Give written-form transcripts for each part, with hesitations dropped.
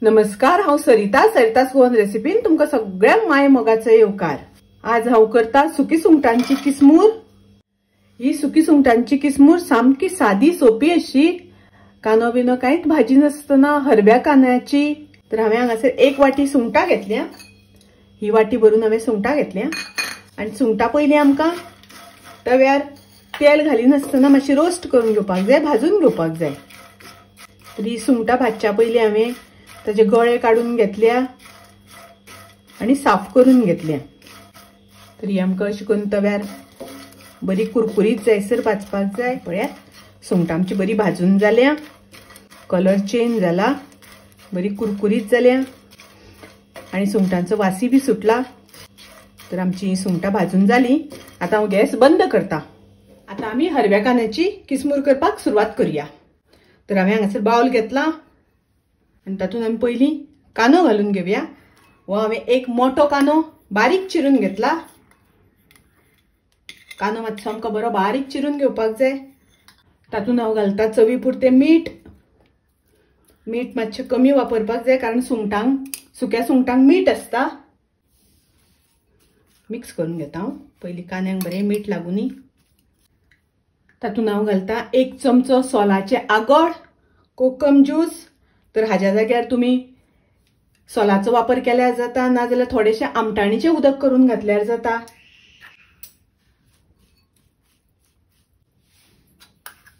नमस्कार, हांव सरिता, सरितास गोवन रेसिपीन तुमकां सगळ्यांक माय मोगाचो येवकार। आज हांव करता सुकी सुंगटांची किसमूर। ही सुकी सुंगटांची किसमूर सामकी सादी सोपी अशी, कांदो बिनो कांयच भाजी नासतना हरव्या कांद्याची। तर हांवें हांगासर एक वाटी सुंगटां घेतल्या, ही वाटी भरून हांवें सुंगटां घेतल्या। आनी सुंगटां पयलीं आमकां तव्यार तेल घालिनासतना मातशी रोस्ट करून घेवपाक जाय, भाजून घेवपाक जाय। तर ही सुंगटां भाजच्या पयलीं हांवें ताजे गळे काडून घेतल्या आनी साफ करून घेतल्या। तर ही आमकां अशी करून तव्यार बरी कुरकुरीत जायसर भाजपाक जाय। पळयात सुंगटां आमची बरी भाजून जाल्या, कलर चेंज जाला, बरी कुरकुरीत जाल्या आनी सुंगटांचो वासी बी सुटला। तर आमची ही सुंगटां भाजून जाली। आतां हांव गॅस बंद करता। आतां आमी हरव्या कांद्याची किसमूर करपाक सुरवात करूया। तर हांवें हांगासर बावल घेतला आनी तातूंत आमी पयलीं कांदो घालून घेवया। हो हांवें एक मोठो कांदो बारीक चिरून घेतला। कांदो मातसो आमकां बरो बारीक चिरून घेवपाक जाय। तातूंत हांव घालता चवी पुरतें मीठ। मीठ मातशें कमी वापरपाक जाय कारण सुंगटांक, सुक्या सुंगटांक मीठ आसता। मिक्स करून घेता हांव पयलीं कांद्यांक बरें मीठ लागुनी। तातूंत हांव घालता एक चमचो सोलाचें आगळ, कोकम ज्यूस। तर हाज्या जाग्यार तुमी सोलाचो वापर केल्यार जाता, नाजाल्यार थोडेशें आमटाणीचें उदक करून घातल्यार जाता।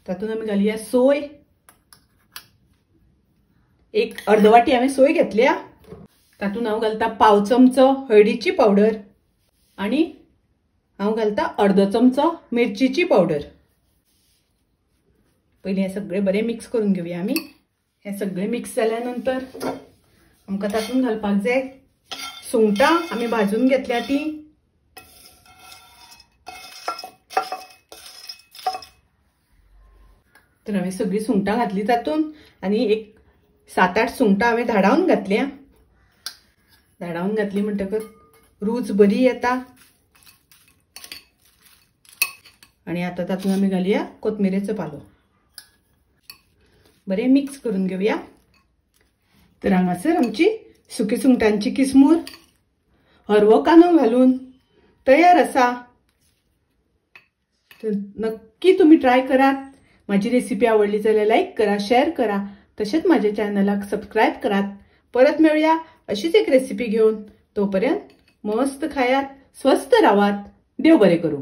तातूंत आमी घालया सोय, एक अर्द वाटी हांवें सोय घेतल्या। तातूंत हांव घालता पाव चमचो हळदीची पावडर आनी हांव घालता अर्द चमचो मिरचीची पावडर। पयलीं हें सगळें बरें मिक्स करून घेवया आमी। हें सगळें मिक्स जाल्या नंतर आमकां तातूंत घालपाक जाय सुंगटां आमी भाजून घेतल्या ती। तर हांवें सगळीं सुंगटां घातली तातूंत आनी एक 7-8 सुंगटां हांवें धाडावन घातल्या। धाडावन घातली म्हणटकच रूच बरी येता। आनी आतां तातूंत आमी घालया कोथमिरेचो पालो। बरें मिक्स करून घेवया। तर हांगासर आमची सुकी सुंगटांची किसमूर हरवो कांदो घालून तयार आसा। तर नक्की तुमी ट्राय करात। म्हाजी रेसिपी आवडली जाल्यार लायक करा, शेअर करा, तशेंच म्हाज्या चॅनलाक सबस्क्रायब करात। परत मेळया अशीच एक रेसिपी घेवन। तोपर्यंत मस्त खायात, स्वस्थ रावात। देव बरें करूं।